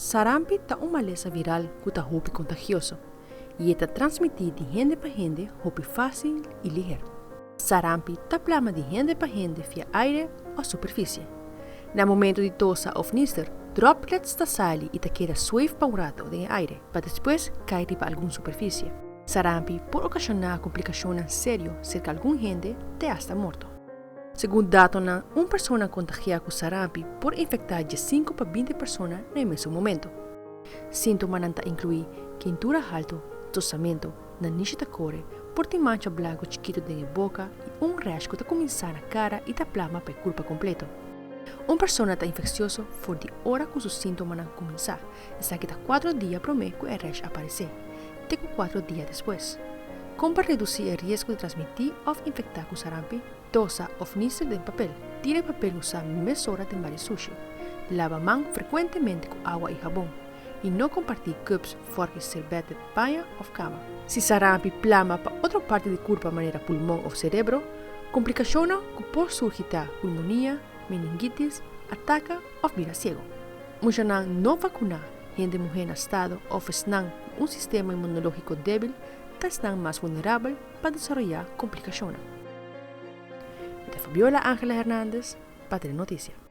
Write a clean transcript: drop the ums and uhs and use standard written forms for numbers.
Sarampi ta un malesa viral ku ta hopi kontagioso i e ta transmití di hende pa hende hopi fásil i liher. Sarampi ta plama di hende pa hende via aire òf superfisie. Na momentu di tosa òf nister, droplets ta sali i ta keda sweef pa un rato den e aire, pa despues kai riba algun superfisie. Sarampi por okashoná komplikashonnan serio serka algun hende te asta morto. Segun datonan, un persona kontagiá ku sarampi por infektá diesinku pa binti persona na e mesun momento. Síntomanan ta inkluí keintura haltu, tosamentu, nanishi ta kore, por tin mancha blanku chikitu den e boka i un rash ku ta kuminsá na kara i ta plama pa e kurpa kompleto. Un persona ta infeksioso for di ora ku su síntomanan kuminsá, esaki ta kuatro dia promé ku e rash aparesé, te ku kuatro dia despues. Kon pa redusí e riesgo di transmití òf infektá ku sarampi? Tosa òf nister den papel. Tira e papel usá mesora den bari sushi. Laba man frekuentemente ku awa i habon i no kompartí kups, fòrki, serbète, paña òf kama. Si sarampi plama pa otro parti di kurpa manera pulmon òf serebro, komplikashonnan ku por surgi ta pulmonia, meningitis, ataka òf bira siego. Muchanan no vakuná, hende muhé na stado òf esnan ku un sistema inmunológiko débil ta esnan mas vulnerabel pa desaroyá komplikashonnan. Mi ta Fabiola Angela Hernandez pa Telenoticia.